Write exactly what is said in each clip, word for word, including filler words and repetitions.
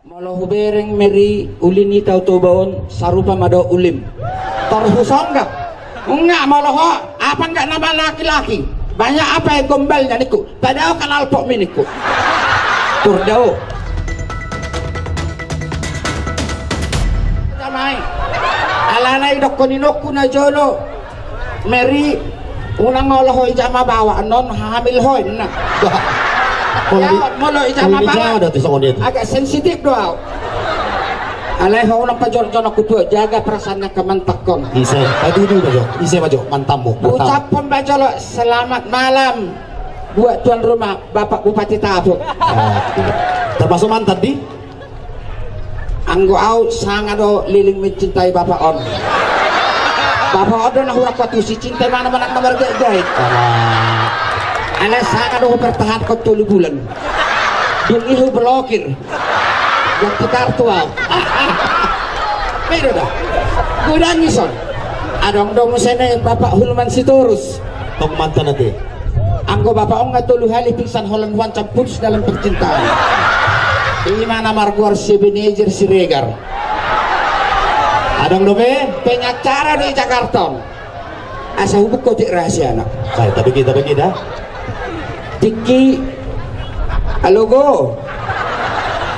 Molo hubereng Mary uli ni Tao Toba on, sarupa ma do ulim. Tor husonggap. Nunga molo ho, apa nggak nama laki-laki? Banyak apa ya gombalnya ningku? Padao kan alpok mi ningku. Turdao. Damai. Alana idokkon inongku na jolo. Mary, unang molo ho ijama bawa, non hamil ho inna. Bah. Molo ijama bawa. Agak sensitif do au. Alai ho unang pajorjon aku tuo, jaga perasaan na kemantakkon. Ise, patudu ma jo, ise ma jo, mantammu, mantam. Ucappon ma jolo, selamat malam buat tuan rumah, Bapak Bupati Tapung. Termasuk mantan di? Anggo au sanga do leleng mencintai bapak on. Bapak on do na hurang patusi cinta mana mana nomor gait-gait. Alai sanga do hupertahankon tolu bulan. Dung i hublokir. Ganti kartu au. Beda dah. Godang ison. Adong do muse ne Bapak Hulman Sitorus. Tong mantan ate. Anggo bapak on nga tolu hali pingsan holan huancam putus dalam percintaan. Ima na margoar si Ebenezer Siregar. Adong dope pengacara di Jakarta on. Asa hubuk kotik rahasiana. Sai, tapi kita, tapi kita. Tiki. Alogo.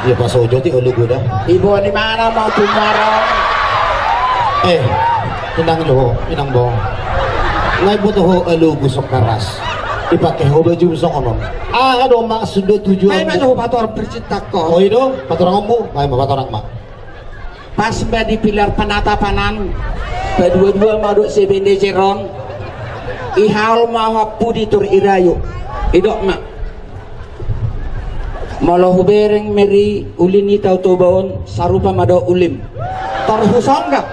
Ia pasojo ti alogo da. Ibo ni mana mau tumaro. Eh, tenang jo, tenang bong. Ngai butuh ho alogo songkaras. Ipake ho baju songonon. Ah, aduh maksud do tujuan. Ngai ma jo pator percinta ko. Oh, ido, pator ngomong. Ngai ma pator ma. Pas ma di pilar penatapan an, padua-dua ma dohot si Ebenezer on, ihaol ma ho pudi tor irayu. Idok ma. Molo hubereng Mary uli ni Tao Toba on, sarupa ma do ulim. Tor husonggap.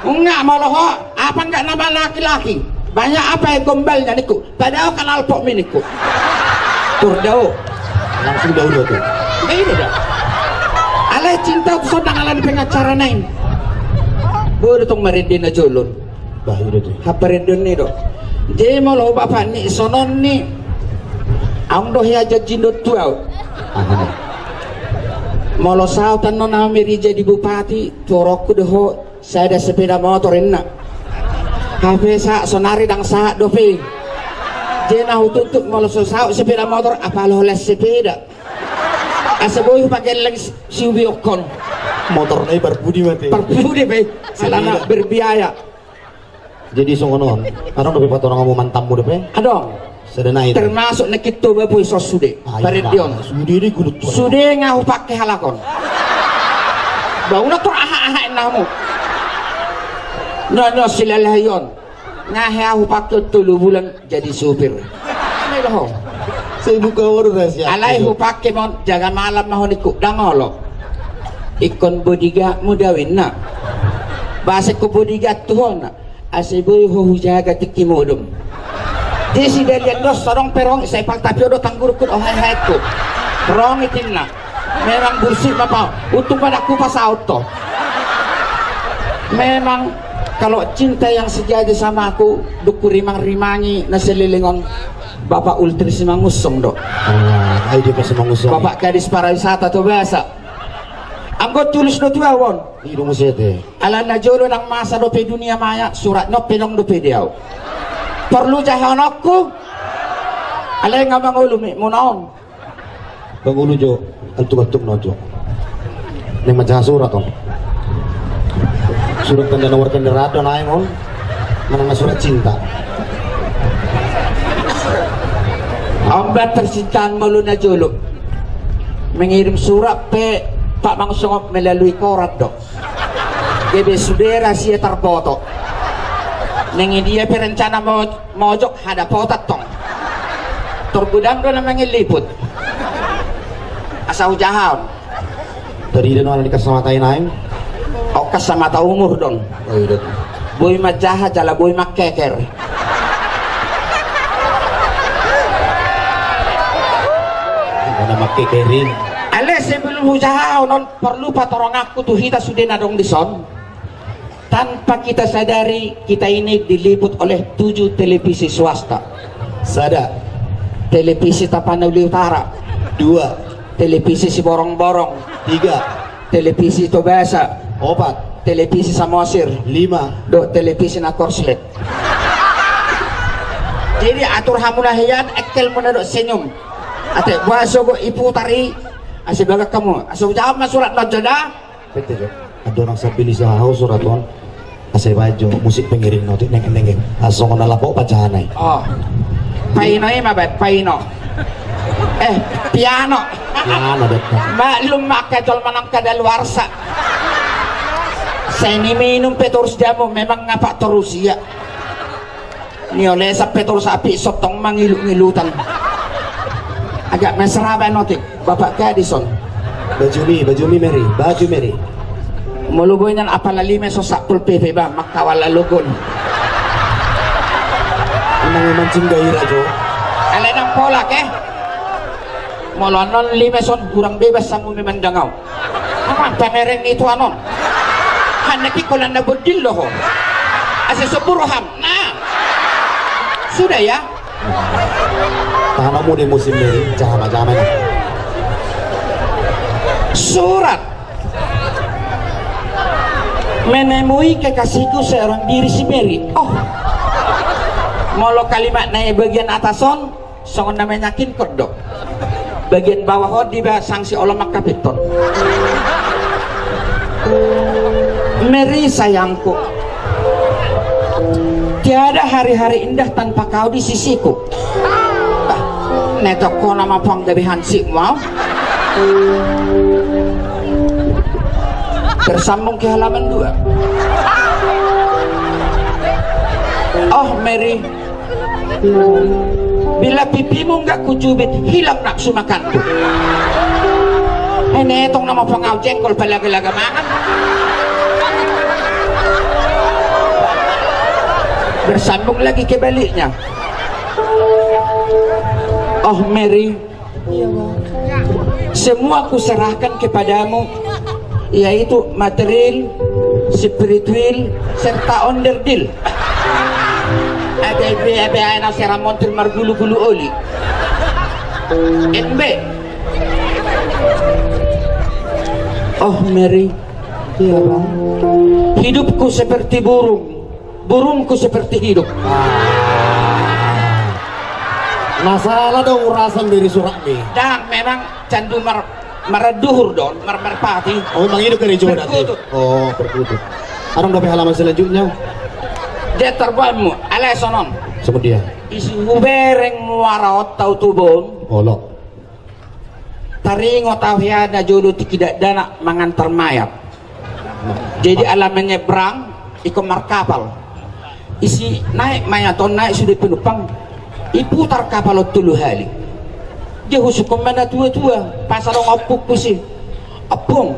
Nunga molo ho, apa nggak nama laki-laki? Banyak apa ya gombalnya ningku? Padao kan alpok mi ningku. Turdao. Langsung dao do tu. Nggak ini dah. Alai cinta tu sonang alani pengacara nain. Bodo tong marende na jolon. Bah, ido tu. Haparendon ni do. Jadi molo bapak ni sonon ni. Aung do hea janji do tu au. Aha. Molo saut annon au Mary jadi bupati, torokku do ho. Sada sepeda motor inna. Hape sa sonari ndang sahat dope. Jena hutuntut molo so saut sepeda motor apala holan sepeda. Asa boi hupake leng siubiokkon. Motor nai parpudi mate. Parpudi pe. Alana berbiaya. Jadi songon on. Adong dope patorang amu mantammu dope. Adong. Termasuk na kito bapu iso sude. Parendion. Sude di gulut. Sude nga hupake halakon. Bauna tor aha-aha ennamu. No no silalahion. Nga hea hupake tolu bulan jadi supir. Alai hupake mon jaga malam ma ho ningku dangolo. Ikkon bodyguard mu dawinna. Basek ko bodyguard tu hona. Asa boi ho hujaga tingki modom. Di si dalian dos sodong perong sai pal tapi odo tanggurkun ohai haetku. Rong itinna. Memang bursik ma pau. Untung pada ku pasaut to. Memang kalau cinta yang sejati sama aku dukku rimang-rimangi na selelengon. Bapak Ultris Mangusung do. Bapak Kadis Pariwisata to basa. Anggo tulus do tu awon. Ido musete. Ala na jolo nang masa dope dunia maya surat no pelong dope diau. Porlu jahaononku. Alai nga mangolu mi munaon. Pangolu jo. Antuk-antuk no jo. Neng majaha surat on. Surat tanda nomor kendaraan do naeng on. Mana na surat cinta. Ambat percintaan molu na jolo. Mengirim surat pe Pak Mangsongop melalui koran do. Gebe sude rasia tarboto. Neng idia pe rencana mo mojok hada potat tong. Torgudang do na mangiliput. Asa hujahaon. Tadi dan orang di kacamata inain. Oh kacamata umur dong. Boi majaha jala boi makkeker. Mana makkekerin. Ale sebelum hujahaon on. Porlu patoronganku tu hita sude na dong dison. Tanpa kita sadari kita ini diliput oleh tujuh televisi swasta. Sada. Televisi Tapanuli Utara. Dua. Televisi Siborong-borong. Tiga. Televisi Tobasa. Opat. Televisi Samosir. Lima. Dohot televisi na korslet. Jadi atur hamu na hian, engkel muna dohot senyum. Ate, boha sogot iputar i, asa bagas hamu. Asa hujawab ma surat on jo da. Bete jo. Andorang sambili saha ho surat on. Asa baen jo musik pengiringna, otik nengeng-nengeng. Asa songon na lapo pajaha na i. Oh. Paino i ma baen, paino. Eh, piano. Piano, bet. Maklum ma angka jolma nang kadaluarsa. Sai niminum pe torus jamu, memang nga pe torus ia. Niolesan pe torus api, sontong mangilut-ngilutan. Agak mesra baen, otik. Bapak gadis on. Bajumi, bajumi Mary, baju Mary. Molo boi nian apala lima so satpol P P ba, mangkawal alogon. Nang mancing gairah jo. Alai nang polak, eh. Molo annon lima son hurang bebas hamu memandang au. Aha pamereng i tu annon? Hanna ki kolan na bondil do ho. Asa sobur ham. Nah. Sudah ya. Tahan hamu di musim Mary, jama-jama ini. Surat. Menemui kekasihku seorang diri si Mary. Oh. Molo kalimat na i bagian atas on, songon na meyakinkan do. Bagian bawah on diba sanksi olo mangkapithon. Mary sayangku, tiada hari-hari indah tanpa kau di sisiku. Bah, netok ho nama panggabean si mau. Tersambung ke halaman dua. Oh Mary, bila pipimu nggak kucubit, hilang nafsu makanku. Ini etong nama pangau jengkol palaga-laga mangan. Bersambung lagi ke baliknya. Oh Mary, iya, Bang. Semua kuserahkan kepadamu, yaitu material, spiritual, serta onderdil. Ada B B A na serang montir margulu-gulu oli. N B. Oh Mary. Iya, Bang. Hidupku seperti burung. Burungku seperti hidup. Ah. Masalah do urasan dari surat ni. Dang, memang candu mar-, maranduhur do on, mar-, marpati. Oh, memang hidup dari Jawa nanti. Perkutut. Oh, perkutut. Adong dope halaman selanjutnya. Dia terbuatmu, alai sonon. Seperti dia. Isi hubereng muara ottau tubon. Olo. Taringot au hea na jolo tingki dakdanak mangantar mayat. Jadi ala menyeberang, ingkon markapal. Isi naek mayat on, naek sude penumpang, iputar kapal on tolu hali. Dia husungkun ma na tua-tua, pas adong ompungku si. Ompung,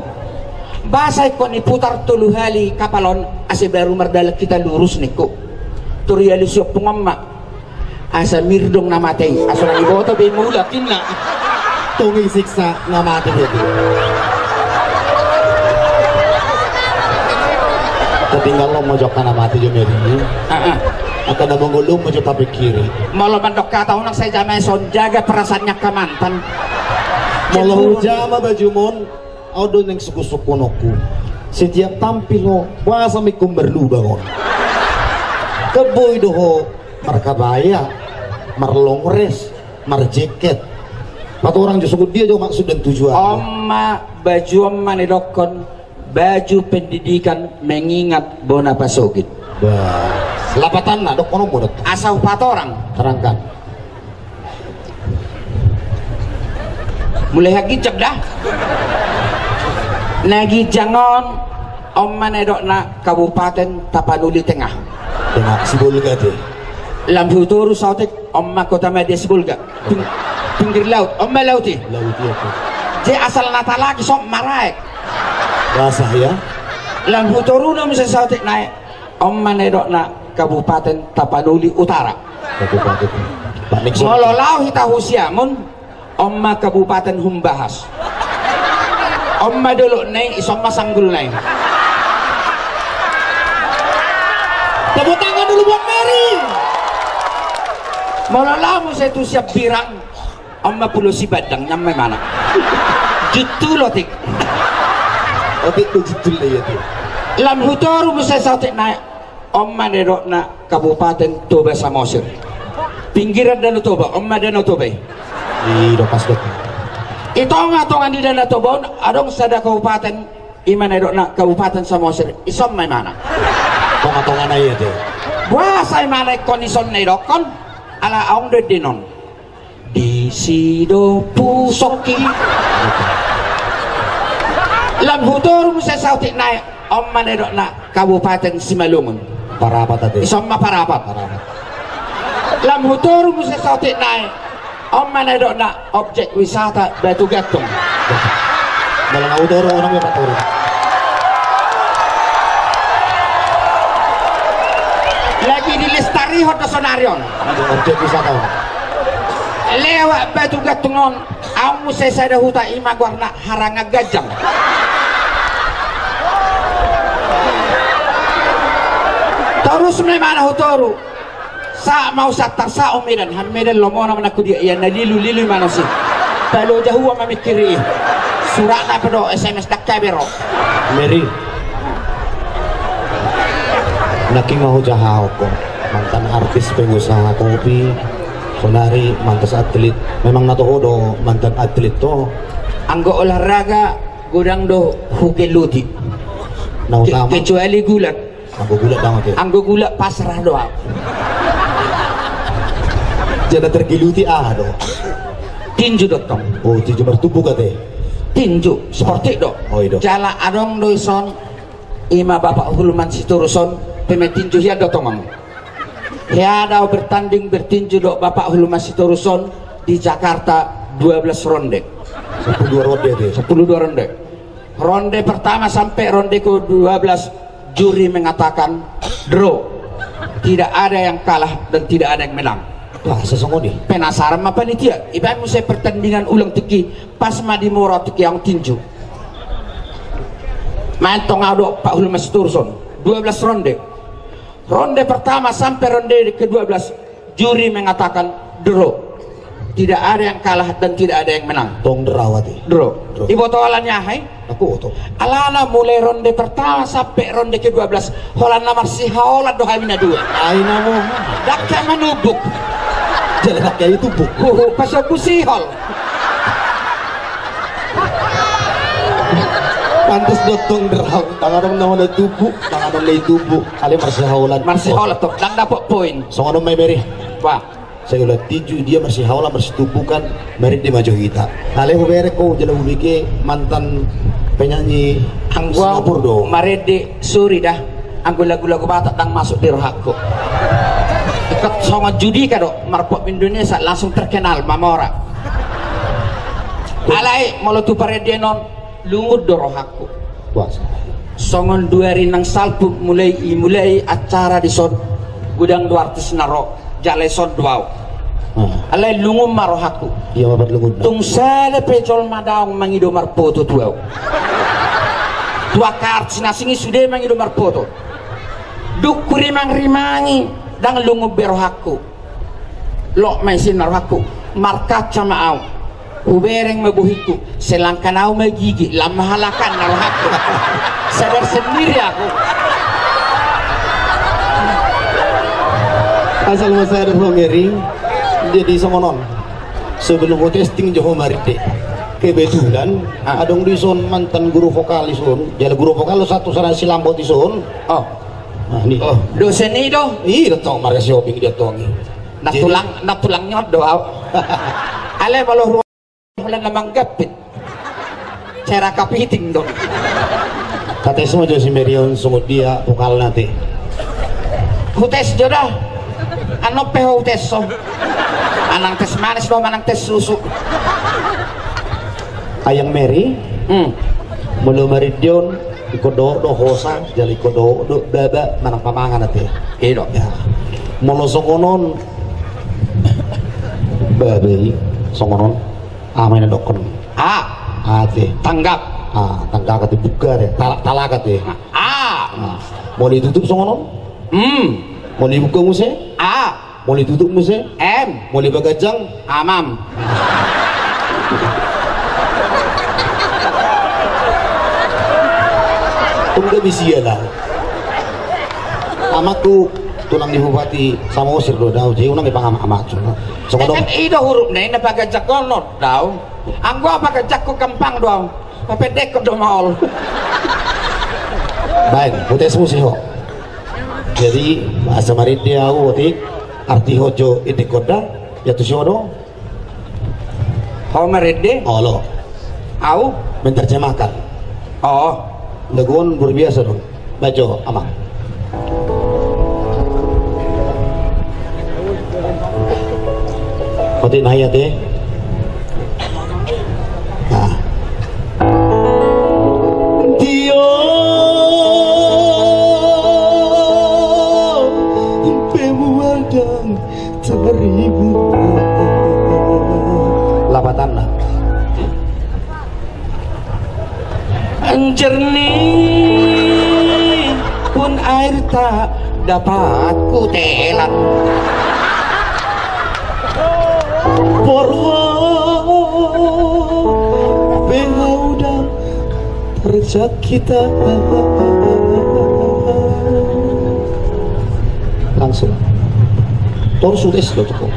boasa ingkon iputar tolu hali kapal on asa baru mardalan hita lurus ningku. Tor dialusi ompung on ma. Asa mirdong na mate i, asa unang diboto be mulak inna. Tung disiksa na mate be. Tatinggal on ma jo angka na mate jo Mary. Ah, ah. Angka na mangolu on ma jo tapingkiri. Molo mandok hata unang sai jama i, son jaga perasaanna angka mantan. Molo hujama bajum on. Au do naeng sungkun-sungkunonku. Setiap tampil ho, boasa ma ingkon marlubang on. Kan boi do ho markabaya, marlongres, marjeket. Patorang jo songon dia jo maksud dan tujuan. On ma baju on ma nidokkon, baju pendidikan mengingat bona pasogit. Bah. Lapatanna, dokkon on ma do. Asa hupatorang. Terangkan. Mulai haginjang da. Na ginjang on, on ma na nidokna Kabupaten Tapanuli Tengah. Tengah, Sibolga te. Lam hutoru saotik, on ma kota madya Sibolga. Ping-, pinggir laut, on ma laut i. Laut i, oke. Jadi asal na talagi son maraek. Basah ya. Lam hutoru na muse saotik naek. On ma na nidokna Kabupaten Tapanuli Utara. Kabupaten. Pak Nixon. Molo laho hita hu Siamun, on ma Kabupaten Humbahas. On ma dolokna i, ison ma sanggulna i. Tepuk tangan dulu buat Mary. Molo laho muse tu Siambirang, on ma Pulo Sibandang, nian ma imana. Juttul otik. Otik do jujur lah ya tu. Lam hutoru muse saotik nai. On ma na nidokna Kabupaten Toba Samosir. Pinggiran Danau Toba, on ma Danau Toba i. I do pas do. I tonga-tonga ni Danau Toba on adong sada kabupaten, i ma na nidokna Kabupaten Samosir. Ison ma imana. Tonga-tonga na i ate. Boasa imana ingkon ison na nidokkon? Ala adong do dinon. Disi do pusokki. Lam hutoru muse saotik nai, on ma na nidokna Kabupaten Simalungun. Parapat ate. Ison ma Parapat. Parapat. Lam hutoru muse saotik nai, on ma na nidokna objek wisata Batu Gantung. Dalam hutoru orang ya Pak Toru. Lagi dilestarihon do sonari on. Objek wisata on. Lewat Batu Gantung on, adong muse sada huta i ma goarna Harangan Ganjang. Torus ma imana hutoru. Sahat ma au Siantar, sahat au Medan, hami Medan lomo na manangku dia, ia na lilu-lilu imana si. Palo jahua mamikiri. Surat na pedo, S M S dakka bero. Meri. Nangkin ma hujahahon ho. Mantan artis, pengusaha kopi, sonari mantan atlet. Memang na toho do mantan atlet to. Anggo olahraga godang do hugeluti. Na utama. Kecuali gulat. Anggo gulat dang ate. Anggo gulat pasrah do au. Jala tergeluti aha do? Tinju do tong. Oh, tinju martumbuk ate. Tinju sportif do. Oh, i do. Jala adong do ison. Ima Bapak Hulman Sitorus on, pemain tinju hian do tongon. Hea do au bertanding bertinju do Bapak Hulman Sitorus on di Jakarta dua belas ronde. Sepuluh dua ronde ate. Sepuluh dua ronde. Ronde pertama sampe ronde kedua belas juri mengatakan draw. Tidak ada yang kalah dan tidak ada yang menang. Wah, sesungguhnya. Penasaran ma panitia. Ibaen muse pertandingan ulang tingki, pas ma di mora tingki adong tinju. Maen tong au do Pak Hulman Sitorus on. Dua belas ronde. Ronde pertama sampe ronde kedua belas, juri mengatakan draw. Tidak ada yang kalah dan tidak ada yang menang. Tong draw ate. Draw. Draw. Iboto alana ni aha i? Aku oto. Alana mulai ronde pertama sampe ronde kedua belas, holan na marsihaolan do hami na dua. Ai na mo. Dakka manumbuk. Jala dakka i tumbuk. Huhu, pas aku sihol. Pantes do tong draw. Tangan na mana tumbuk, tangan na i tumbuk. Ale marsihaolan. Marsihaolan tong, dang dapot poin. Songon on ma i Meri. Wah. Sai ula tinju dia marsihaolan, marsitumbukan, marende ma jo hita. Ale hubereng ho jala hubege mantan penyanyi Singapura do. Marende, sorry dah. Anggo lagu-lagu Batak dang masuk di rohakku. Ikut songon Judika do, marpop Indonesia langsung terkenal, mamora. Alai molo tu parendean on, lungun do rohakku. Songon dua ari nang salpu mulai i, mulai acara dison, godang do artis na ro, jala ison do au. Alai lungun ma rohakku. Tung sada pe jolma daong mangido marpoto tu au. Tu angka artis na asing i sude mangido marpoto. Dung hurimang-rimangi, dang lungun be rohakku. Lok ma isi na rohakku, markaca ma au. Hubereng ma bohingku, selangkan au ma gigi, lam ma halakan na rohakku. Sadar sendiri aku. Asal ma sadar ho Meri. Jadi songon on. Sebelum ho testing jo ho marende. Kebetulan adong dison mantan guru vokal dison. Jala guru vokal do satu sana si Lambot dison. Oh. Nah, ni. Oh, dosen i do? I do tong marga Sihombing dia tong i. Na tulang, na tulang nyot do au. Ale molo ruang holan na manggapit. Cara kapiting do. Tates ma jo si Meri on songon dia vokalna ate. Hutes jo da. Annon pe ho hutes ho. Manang tes manis do manang tes susu. Ayang Meri. Hmm. Molo marende on. Ingkon dohot do hosa, jala ingkon dohot do baba manang pamangan ate. I do. Molo songon on baba i songon on. Aha ma i na dokkon? A. Ate. Tanggap. A, tanggap ate, buka ate. Talak, talak ate. A. Molo itutup songon on? Hmm. Molo ibuka muse? A. Molo itutup muse? Em. Molo ipaganjang? Amam. Tung gabe sia lah. Amakku tulang ni Bupati Samosir do dao, jadi unang ipang amak-amak. Songon do. Kan i do hurufna i na paganjangkon on dao. Anggo paganjangkon gampang do au. Papendekkon do maol. Baen, putes musi ho. Jadi, asa marende au otik, arti ho jo indekkon da, ya tu si ho do. Ho marende? Olo. Au? Menerjemahkan. Oh. Lagu on luar biasa dong. Bajo, ama. Otik na i ate. Nah. Tio, pemuadang. Seribu. Lapatanna. Jernih pun air tak dapat kutelan. Porwo pe haudang terjak kita. Langsung. Torsu tes lo tuh.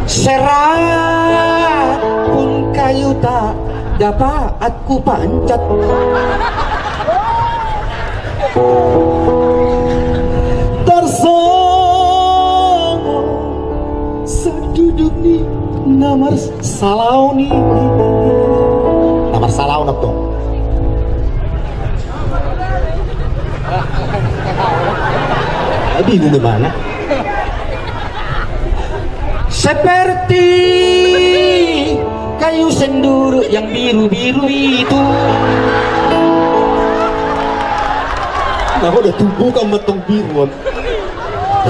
Serat pun kayu tak dapat kupanjat. Tarsongon saduduk ni namar salaon i. Namar salaon antong. Ai bingung di mana? Seperti kayu senduru yang biru-biru itu. Nah, udah tumbuh kan metong biruan.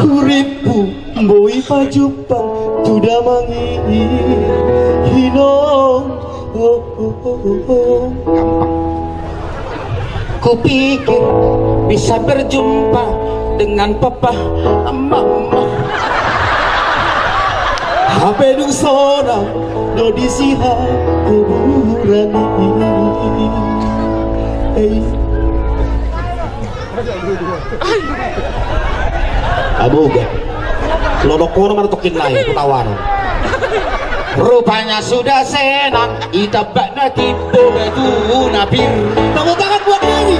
Hurippu. Boi pajumpang tu damang i, hinom. Gampang. Kupikir bisa berjumpa dengan papa mama. Hape dung sonang do disi hata kuburan i. Ei. Aboga. Lodok kono mana tokin lain, kutawanan. Rupanya sudah senang, itambak na timbo batu na pir. Tepuk tangan buat Denny.